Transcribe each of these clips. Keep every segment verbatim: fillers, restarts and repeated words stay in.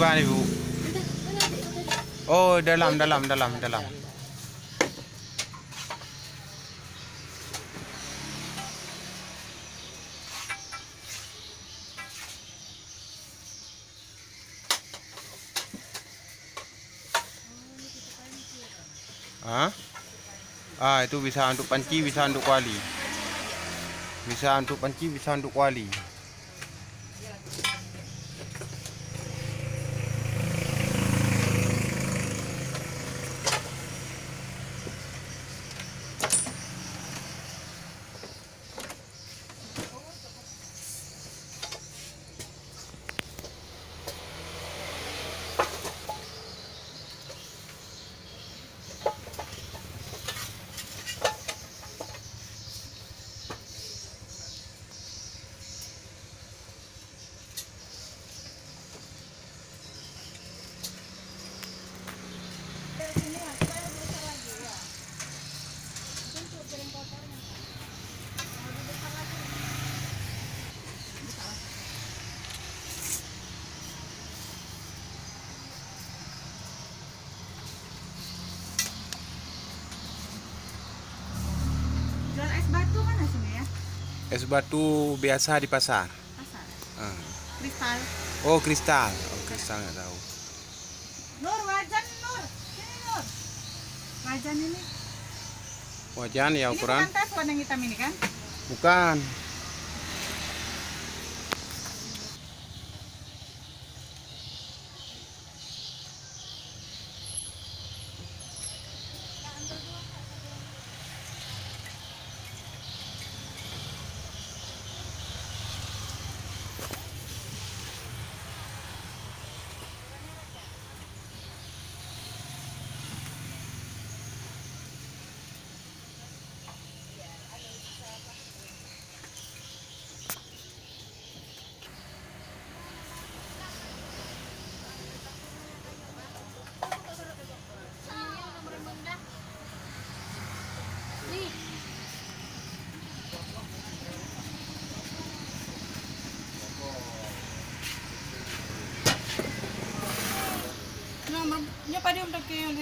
Bang, Ibu. Oh, dalam, dalam, dalam, dalam. Ha? Ah, itu bisa untuk panci, bisa untuk kuali. Bisa untuk panci, bisa untuk kuali. Jual es batu mana sini ya? Es batu biasa di pasar. Pasar. Ah. Kristal. Oh, kristal. Oh, kristal nggak tahu. Nur, wajan, Nur. Sini, Nur. Wajan ini. Wajan ya. Ini ukuran bukan tas warna hitam ini, kan? Bukan.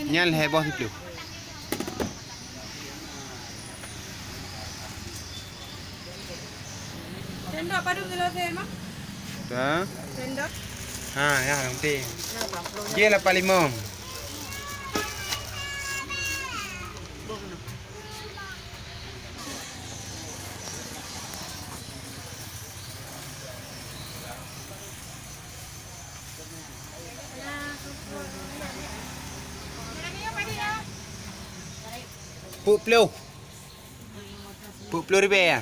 Nyan lhèe boh siplôh. Sendok padum kilo saya, Mak? Ha? Sendok? Ha, ya, nanti. Dia lapan lima. Peuet ploh. Peuet ploh ribèe ya?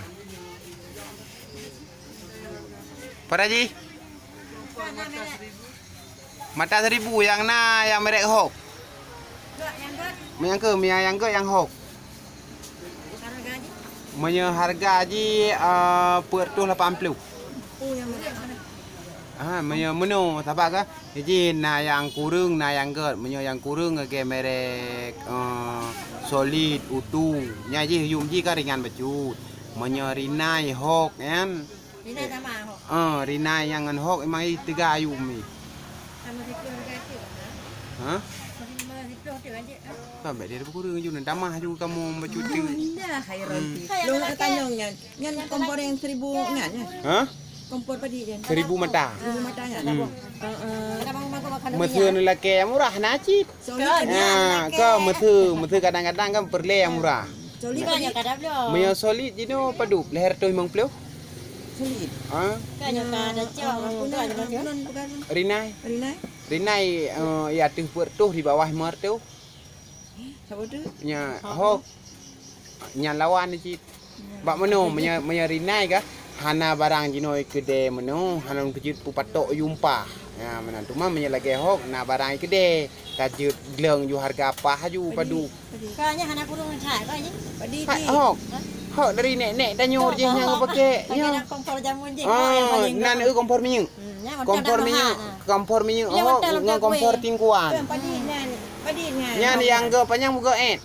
Padahai jih? Mata seribu nyang na, nyang merek Hok. Nyang keu, nyang keu nyang Hok. Meunyoe hareuga jih, eh, peuet reutôh lapan ploh. Ah, meunyoe meunoe, sabab ka, jih na nyang kureueng, na nyang gèt. Meunyoe nyang kureueng lagèe merek, eh, Solid, Utu. Nyan jih yum jih ka ringan bacut. Meunyoe Rinnai, Hok, nyan. Rinnai sama, Hok. Eh, Rinnai nyang ngon Hok memang jih teuga yum jih. Sama siplôh hareuga cit, ha? Ha? Sama siplôh tu kan, cit, ha? Kan bèk dia kureueng ju, tamah ju kamoe bacut tu. Indah, hai Rozi. Hmm. Lôn nak tanyong nyan. Nyan kompor nyang seribu nyan, nyan? Ha? Kompor padi nyan. Seribu mata. Seribu mata nyan. Hmm. Heeh. Meuseu neulakèe nyang murah na cit. Solid kan? Ha, ka meuseu, meuseu kadang-kadang kan peureulèe nyang murah. Solid kan? Meunyoe Solid jinoe padub, lhèe reutôh limong ploh. Solid. Ha? Kan nyoe ka ada cok, ha, bukan, bukan. Rinnai. Rinnai. Rinnai, eh, ya, ateueh peuet reutôh, di bawah lima reutôh. Sapa tu? Nya, Hok. Hok. Nyan lawan cit. Nya. Bak meunoe, meunyoe, meunyoe Rinnai kah, hana barang jinoe keudè meunoe, hana lôn keujeuet peupatok yum pah. Ya, meunan. Teuma meunyoe lagèe Hok, na barang keudè, ka jeuet gleueng ju hareuga pah ju padub. Padi. Ka nyan hana kureueng that, ka nyan? Padi. Hok. Hok dari nèk-nèk tanyoe jih nyang geupakè. Pakai kompor jameun jih. Ah, nan eu kompor minyeuk. Hmm, nyan kompor minyeuk, ha. Kompor minyeuk Hok ngon kompor tingkuan. Nyan nyang geuh panyang bugoe èt.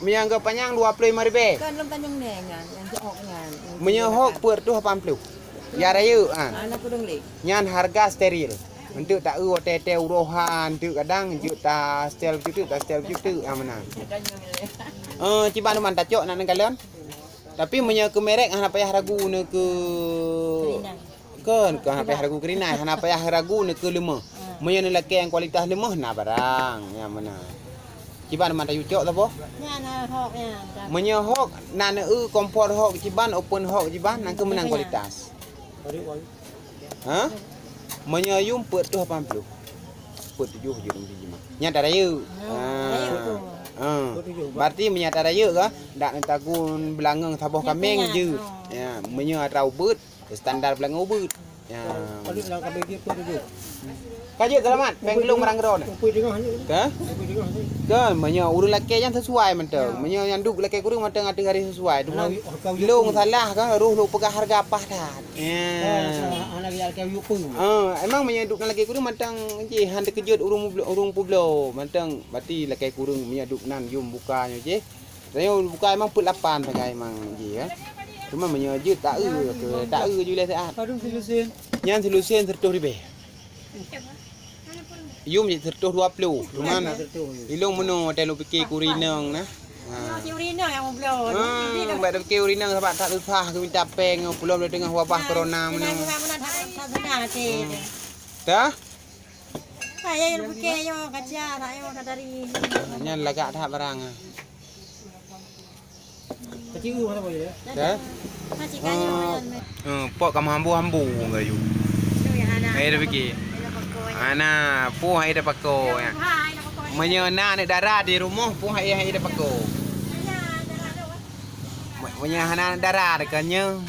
Meunyoe geuh panyang dua ploh lima ribèe. Kan lom tanyong nèh nyan, nyang jeuet nyan. Meunyoe Hok peuet reutôh lapan ploh. Ya rayeuk, ha. Nyan hareuga steril. Enteuk ta eu watèe-tèe uroe ha, enteuk kadang jeuet ta setel bacut teuk, ta setel bacut teuk, ah, meunan. Eh, kiban teuma tacok nak neukalon. Tapi meunyoe keu merek hana payah ragu neukeu, kon, kon hana payah ragu keu rinai, hana payah ragu neukeu leumoh. Meunyoe neulakèe nyang kualitas leumoh na barang, nyang meunan. Kiban teuma tayue cok saboh. Nyan, ah, hok nyan. Meunyoe hok na neu kompor hok kiban, open hok kiban, nyan keuh meunan kualitas. Ha? Meunyoe yum peuet tujoh lapan ploh. Peuet tujoh jeuet lom jijimah. Nyan tarayeuk. Ha, tarayeuk tu. Ha. Berarti meunyoe tarayeuk kah, dak neutagun beulangöng saboh kameng jeuet. Ya, meunyoe atra ubeut, standar beulangöng ubeut. Ya. Ka jeuet seulamat, péng glông barang keudroe nyoe. Ka? Ka, meunyoe ureueng lakèe nyan sisuai mantong. Meunyoe nyang duek lakèe kureueng mantong ateueh garéh sisuai. Cuma lôn salah ka, roh lôn peugah hareuga paih that. Ya. Ah, emang meunyoe duek nan lakèe kureueng mantong jih han teukeujot ureueng mublo-, ureueng peubloe mantong, berarti lakèe kureueng meunyoe duek nan yum buka nyoe jih. Tanyoe buka emang peuet lapan sagai emang jih ya. Cuma meunyoe jeuet ta eu ke, ta eu ju lé siat. Padum silusen? Nyan silusen seratus ribèe. Yum jeuet seratus dua puluh. Cuma ilông meunoe watèe lôn pike keu ureueng inong na. Ha. Keu ureueng inong nyang meubloe. Hmm, bèk tapike ureueng inong sabab that susah keu mita péng, peulom di teungoh wabah corona meunoe. Dah? Nyan lagak that barang. Ka? Eh, eh, pok ka meuhambu-hambu kayu. Hai dah pike. Ana, puh hai dah pako ya. Meunyoe na aneuk dara di rumoh, puh hai, hai dah pako. Meunyoe hana aneuk dara dekat nyoe.